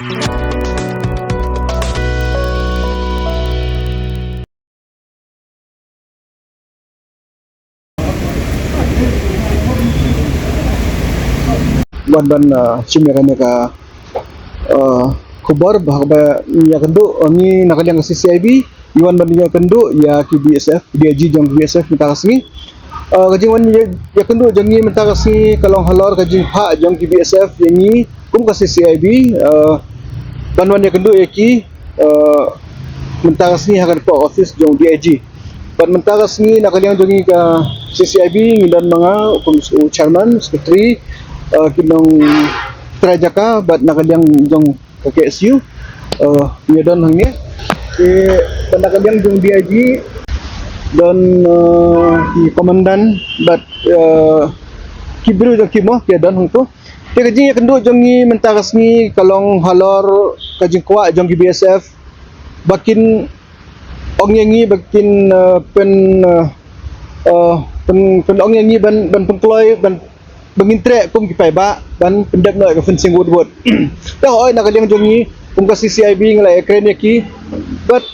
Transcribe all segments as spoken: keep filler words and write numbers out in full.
Wan ban, uh, shim ïa kane ka, uh, khubor ba, ba ïakynduh, uh, ngi na ka liang ka C C I B, ngi wan ban ïakynduh ïa ki B S F, D I G jong ki B S F mynta ka sngi. Uh, ka jingwan ïa, ïakynduh jong ngi mynta ka sngi ka long halor ka jingphah jong ki B S F ïa ngi kum ka C C I B, uh, ban wan ïakynduh ïa ki, uh, mynta ka sngi ha ka office jong D I G. Bad mynta ka sngi na ka liang jong ngi ka C C I B ngi don ma nga kum u chairman, secretary, uh, ki nongtrai jaka, bad na ka liang jong ka K S U, uh, ngi don hangne. Te bad na ka liang jong D I G don, uh, ki komandan bad, uh, ki briew jong ki mo ki don hangto. Te ka jingïakynduh jong ngi mynta ka sngi ka long halor ka jingkwah jong ki B S F ba kin ong ïa ngi ba kin, uh, pyn, uh, uh, pyn, pynong ïa ngi ban, ban pynkloi, ban, ban ngin treh kum ki paidbah ban pyndep noh ïa ka fencing wut wut. Te hooid na ka liang jong ngi kum ka C C I B ngi la ïakren ïa ki. Bad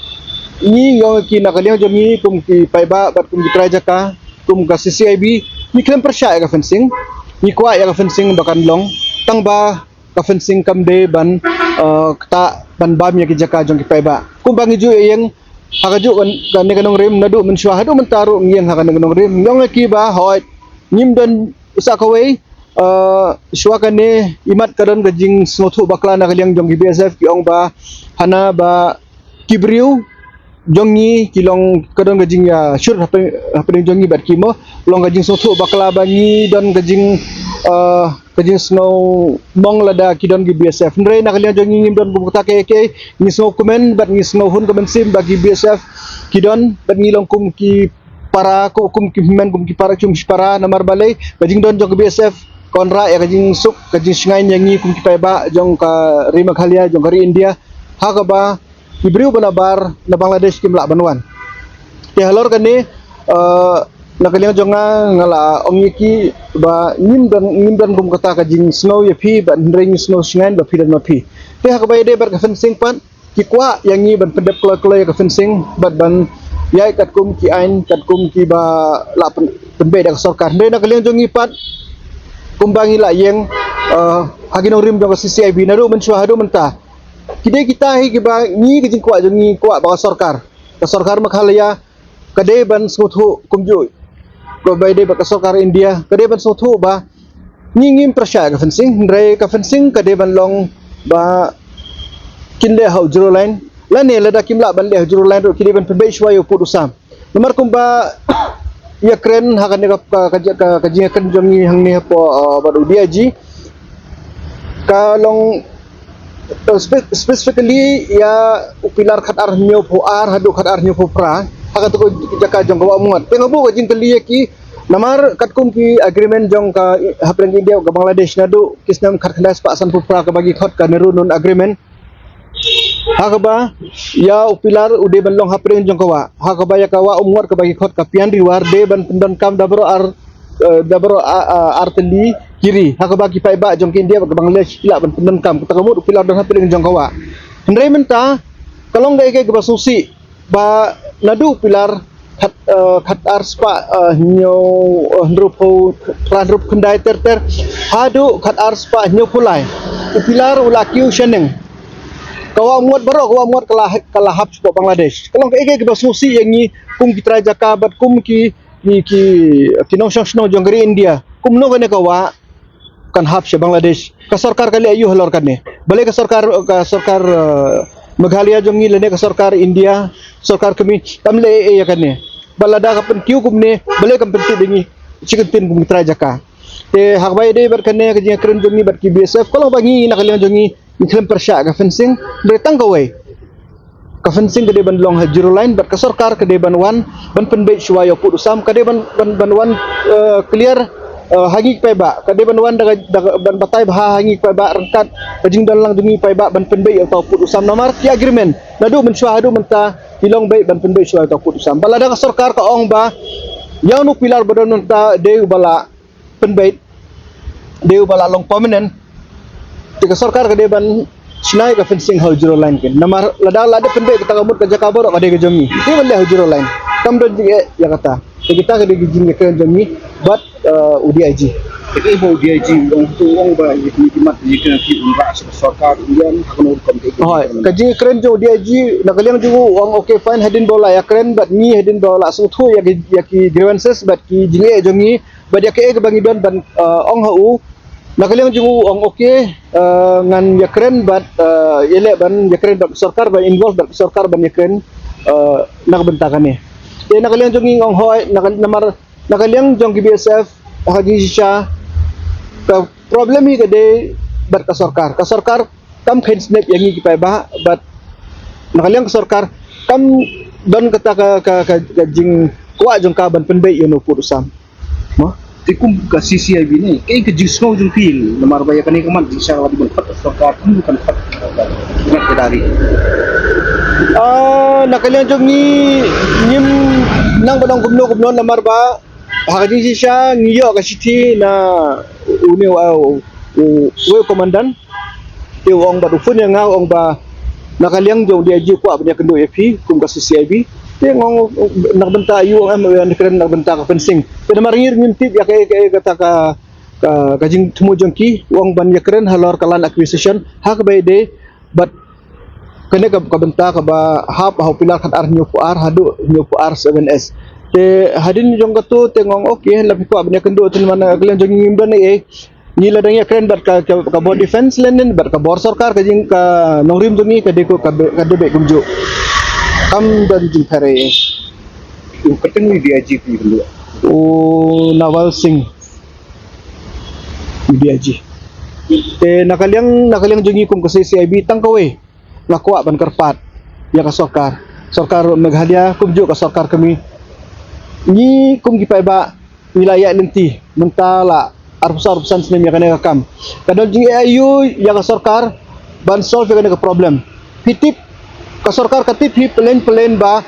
ngi ong ïa ki na ka liang jong ngi kum ki paidbah bad kum ki trai jaka, kum ka C C I B, ngi khlem pyrshah ïa ka fencing. Ngi kwah ïa ka fencing ba kan long, tang ba ka fencing kam dei ban, uh, ktah ban bam ïa ki jaka jong ki paidbah. Kumba ngi ju ïeng ha kajuh kan, kane ka nongrim naduh mynshuwa haduh mynta ruh ngi ïeng ha kane ka nongrim. Ngi ong ïa ki ba hooid ngim don u sah kawei, uh, shuwa kane imat ka don ka jingsngewthuh bakla na ka liang jong ki B S F ki ong ba hana ba ki briew jong ngi ki long ka don ka jingïashut hapdeng, hapdeng jong ngi bad ki mo, long ka jingsngewthuh bakla ba ngi don ka jing, uh, ka jingsngewmong lada ki don ki B S F. Hynrei na ka liang jong ngi ngim don kum kata kaei kaei, ngi sngewkmen bad ngi sngewhun ka mynsiem ba ki B S F ki don bad ngi long kum ki para, kum, kum ki hynmen, kum ki para, kum ki para namar balei ka jingdon jong ka B S F ka wanrah ïa ka jingsuk ka jingshngaiñ ïa ngi kum ki paidbah jong ka ri Meghalaya, jong ka ri India, ha kaba ki briew ba nabar na Bangladesh kim lah ban wan. Te halor kane, uh, na ka liang jong nga nga la ong ïa ki ba ngim don, ngim don kum kata ka jingsngew ïa phi, ba hynrei ngi sngew shngaiñ ba phi don ma phi. Te ha kaba ïadei bad ka fencing pat, ki kwah ïa ngi ban pyndep kloi kloi ïa ka fencing bad ban ïaid katkum ki aiñ, katkum kiba la pyn-, pynbeit da ka sorkar. Hynrei na ka liang jong ngi pat, kumba ngi la ïeng, uh, ha ki nongrim jong ka C C I B naduh mynshuwa haduh mynta, ki dei kita hi kiba ngi ka jingkwah jong ngi kwah ba ka sorkar, ka sorkar Meghalaya ka dei ban sngewthuh kumjuh, ka bai dei ba ka sorkar India ka dei ban sngewthuh ba ngi ngim pyrshah ka fencing, hynrei ka fencing ka dei ban long ba kin leh ha u zero line, lane lada kim lah ban leh ha u zero line ruh ki dei ban pynbeit shuwa ïa u pud u sam. Namar kumba ïakren ha kane ka, ka, ka, ka, ka jingïakren jong ngi hangne hapoh, uh, bad u D I G, ka long, uh, spe-, specifically ïa u pilar khatar hynñiewphew ar haduh khatar hynñiewphew phra ha kata ka jaka jong ka Wah Umngot. Te nga buh ka jingkylli ïa ki, namar katkum ki agreement jong ka hapdeng India ka Bangladesh naduh ki snem khatkhyndai spah sanphew phra kaba ki khot ka Nehru Non Agreement. Ha kaba ïa u pilar u dei ban long hapdeng jong ka wah. Ha kaba ïa ka Wah Umngot kaba ki khot ka Pian Riwar dei ban pyndonkam da baroh ar, eh, da baroh a-, a-, ar tylli ki ri. Ha kaba ki paidbah jong ka India bad ka Bangladesh ki lah ban pyndonkam. Kata ka mut u pilar don hapdeng jong ka wah. Hynrei mynta ka long kaei kaei kaba sngewsih ba naduh u pilar khat, eh, khatar spah, eh, hynñiew, eh, hynriewphew, hynriewphew khyndai ter ter haduh khatar spah hynñiewphew lai, u pilar u la kiew shaneng. Ka Wah Umngot baroh, ka Wah Umngot ka la, ka la hap shapoh Bangladesh. Ka long kaei kaei kaba sngewsih ïa ngi kum ki trai jaka bad kum ki, ki, ki, ki nongshong shnong jong ka ri India. Kumno kane ka wah kan hap sha Bangladesh? Ka sorkar ka leh aïu halor kane? Balei ka sorkar, ka sorkar, eh, Meghalaya jong ngi lane ka sorkar India, sorkar kmie kam leh ei ei ïa kane? Bad lada ka pynkiew kumne, balei kam pyntip ïa ngi shi kyntien kum ki trai jaka? Te ha kaba ïadei bad kane ka jingïakren jong ngi bad ki B S F, ka long ba ngi na ka liang jong ngi ngi khlem pyrshah ka fencing, hynrei tang kawei, ka fencing ka dei ban long ha zero line bad ka sorkar ka dei ban wan ban pynbeit shuwa ïa u pud u sam, ka dei ban, ban, ban wan, eh, clear, eh, ha ngi ki paidbah, ka dei ban wan da ka, da ka, ban batai bha ha ngi ki paidbah ryngkat ka jingdon lang jong ngi ki paidbah ban pynbeit ïa uta u pud u sam. Namar ki agreement naduh mynshuwa haduh mynta ki long beit ban pynbeit shuwa ïa uta u pud u sam. Bad lada ka sorkar ka ong ba ïa une u pilar ba don mynta dei uba la pynbeit, dei uba la long permanent, te ka sorkar ka dei ban shna ïa ka fencing ha u zero line kin. Namar lada la dep pynbeit kata ka mut ka jaka baroh ka dei ka jong ngi. Te ban leh ha u zero line. Kam don jingeh ïa kata. Te kita ka dei ka jingïakren jong ngi bad uh, u D I G. Te ka ba u D I G u ong, u ong ba ïa ki mat ïa ki un rah sha ka sorkar Indian ha kano rukom te. Hooid, ka jingïakren jong u D I G na ka liang jong u, u ong okay fine, hadien ba u la ïakren bad ngi, hadien ba u la sngewthuh ïa ki, ïa ki grievances bad ki jingeh jong ngi bad ïa kaei kaba ngi don ban uh, ong ha u. Na ka liang jong u u ong okay, uh, ngan ïakren bad uh, ïaleh ban ïakren bad ka sorkar, ban involve bad ka sorkar ban ïakren uh, na ka bynta kane. Te na ka liang jong ngi u ong hooid, na ka, namar na ka liang jong ki B S F ha ka jingshisha ka problem hi ka dei bad ka sorkar. Ka sorkar kam kheiñ snep ïa ngi ki paidbah bad na ka liang ka sorkar kam don kata ka, ka, ka, ka jingkwah jong ka ban pynbeit ïa u pud u sam. Mo? Te kum ka C C I B ne, kaei ka jingsngew jong phi namar ba ïa kane ka mat jingshisha la dei ban pat ka sorkar, kum kan pat ka dari. Ah, na ka liang jong ngi ngim nang ba dang kumno kumno namar ba ha ka jingshisha ngi ïoh ka shithi na une u, u, u, u komandan. Te u ong bad u phone ïa nga u ong ba na ka liang jong u D I G u kwah ban ïakynduh ïa phi kum ka C C I B. Te nga ong na ka bynta aïu, u ong em, u ïakren na ka bynta ka fencing. Te namar ngi ruh ngim tip ïa kaei kaei kata ka, ka, ka jingthmu jong ki, u ong ban ïakren halor ka land acquisition ha kaba ïadei bad kane ka, ka bynta kaba hap ha u pillar khatar hynñiewphew ar haduh hynñiewphew ar seven S. Te hadien jong kato te nga ong okay, la phi kwah ban ïakynduh te namar na ka liang jong ngi ngim don ei ei. Ngi la dang ïakren bad ka, ka, ka bor defense lane bad ka bor sorkar, ka jing ka nongrim jong ngi ka dei ko ka be, ka dei beit kumjuh. Kam don jingpher ei ei. U kyrteng u D I G phi ïakynduh? U Naval Singh. U D I G. Te na ka liang, na ka liang jong ngi kum ka C C I B tang kawei nga kwah ban kyrpad ïa ka sorkar, sorkar Meghalaya kumjuh ka sorkar kmie. Ngi kum ki paidbah ngi la ïaid lynti mynta la arphew saw arphew san snem ïa kane ka kam. Ka don jingeh aïu ïa ka sorkar ban solve ïa kane ka problem? Phi tip, ka sorkar ka tip hi plain plain ba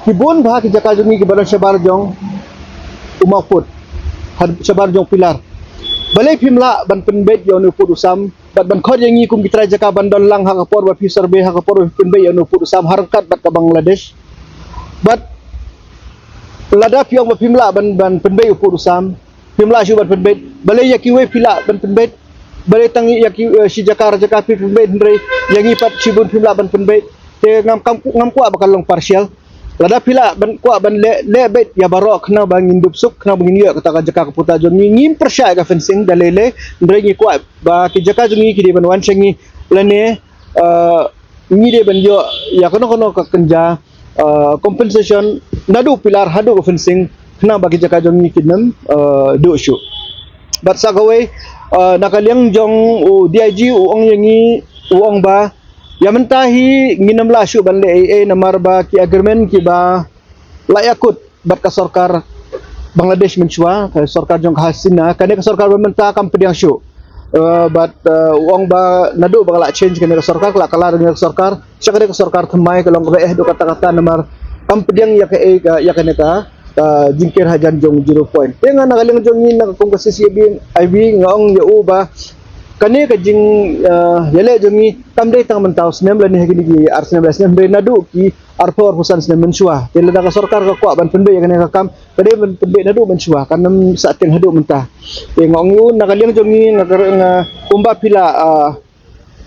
ki bun bha ki jaka jong ngi kiba don shabar jong u mawpud, ha shabar jong u pillar. Balei phim lah ban pynbeit ïa une u pud u sam bad ban khot ïa ngi kum ki trai jaka ban don lang ha ka por ba phi survey, ha ka por ba phi pynbeit ïa une u pud u sam ha ryngkat bad ka Bangladesh? Bad lada phi ong ba phim lah ban, ban pynbeit u pud u sam, phim lah shuh ban pynbeit, balei ïa kiwei phi lah ban pynbeit? Balei tang ïa ki, eh, shi jaka ar jaka phi pynbeit hynrei ïa ngi pat shibun phim lah ban pynbeit? Te ngam, kam, ngam kwah ba kan long partial. Lada phi lah ban kwah ban leh, leh beit ïa baroh khnang ba ngin dup suk, khnang ba ngin ïoh kata ka jaka ka puta jong ngi. Ngim pyrshah ïa ka fencing da lei lei, hynrei ngi kwah ba ki jaka jong ngi ki dei ban wan sha ngi lane, eh, ngi dei ban ïoh ïa kano kano ka kynja, eh, compensation naduh pillar haduh ka fencing khnang ba ki jaka jong ngi kin ym, eh, duh shuh. Bad sa kawei, eh, na ka liang jong u D I G u ong ïa ngi, u ong ba ïa mynta hi ngin ym lah shuh ban leh ei ei namar ba ki agreement kiba la ïakut bad ka sorkar Bangladesh mynshuwa, ka sorkar jong ka Hasina, kane ka sorkar ba mynta kam pdiang shuh. Eh, bad, eh, u ong ba naduh ba ka la change kane ka sorkar, ka la kylla da kane ka sorkar, sha kane ka sorkar thymmai ka long kaba eh haduh katta katta namar kam pdiang ïa kaei ka, ïa kane ka, ka jingker hajan jong zero point. Te nga na ka liang jong ngi na ka kum ka C C I B, I B nga ong ïa u ba kane ka jing, eh, ïaleh jong ngi kam dei tang mynta u snem lane ha kine ki ar snem lai snem, hynrei naduh ki arphew arphew san snem mynshuwa. Te lada ka sorkar ka kwah ban pynbeit ïa kane ka kam, ka dei ban pynbeit naduh mynshuwa, kan ym sah tieng haduh mynta. Te nga ong ïa u na ka liang jong ngi nga, nga kumba phi la, ah,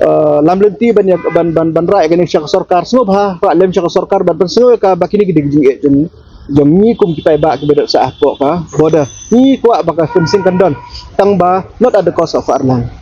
ah, lam lynti ban ïa, ban, ban, ban rah ïa kane sha ka sorkar, sngewbha rah lem sha ka sorkar ban pynsngew ïa ka ba kine ki dei ki jingeh jong, jong ngi kum ki paidbah kiba don sah hapoh ka border. Ngi kwah ba ka fencing kan don, tang ba not at the cost of our land.